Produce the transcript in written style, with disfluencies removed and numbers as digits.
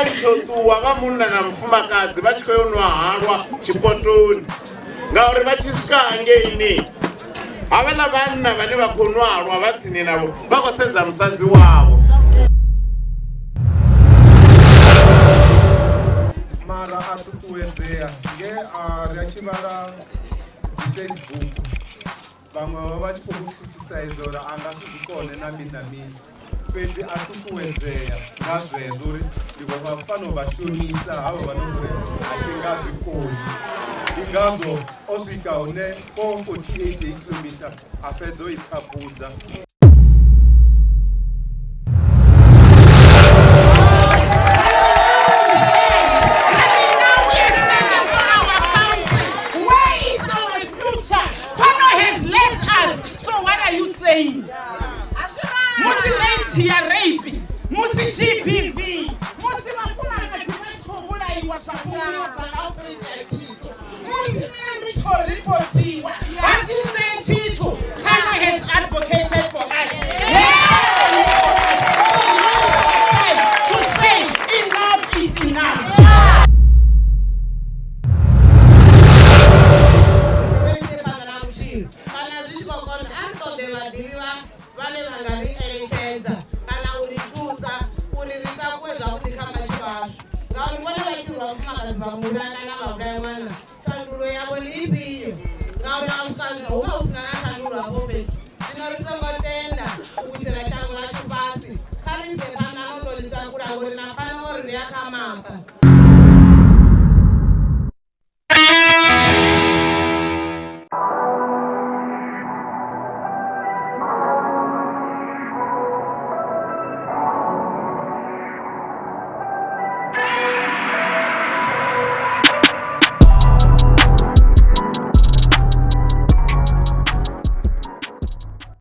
vha litsho ṱuwa vha munna na mufumakadzi vha tshi khou yo nwa halwa tshipotoni, ngauri vha tshi swika hangeini havhaḽa vhanna vhane vha khou nwa halwa vha tsini navho vha khou sedza musadzi wavho. Mara a ṱuṱuwedzea nge a ri a tshi vhala dzi Facebook, vhaṅwe vha vha tshi khou mu criticise uri a nga si zwi kone na mini na mini, fhedzi a ṱuṱuwedzea nga zwezwo uri ndi vho vha fanela u vha shonisa havha vha no uri a thi nga zwi koni. Ndi ngazwo o swika hune 448 kilometer a fhedza o i ṱhaphudza. Where is our future? Pfano has led us. So what are you saying? Musi rate ya rape, musi GBV, musi vhafumakadzi vha tshi khou vhulaiwa zwa fhunguliwa zwa nga u khou itea tshithu, musi milandu i tshi khou ripotiwa ha si itee tshithu. Pfano has advocated for us. To say enough is enough. Ri ise phanḓa na vhutshilo kana zwi tshi khou konḓa, a ri ṱoḓe vhaḓivhi vha vhane vha nga ri eletshedza kana u ri thusa uri ri takuwe zwavhuḓi kha matshilo ashu, ngauri vhone vha tshi rwa mufumakadzi vha muvhulaya kana vha vhulaya ṅwana, thandululo yavho ndi ifhio? Ngauri a swika zwino hu vha hu si na na thandululo hafho fhethu. Zwino ri songo tenda u wisela shango ḽashu fhasi, kha ri ise phanḓa na u tou ḽi takula ngori na pfano uri ri ya kha mapa.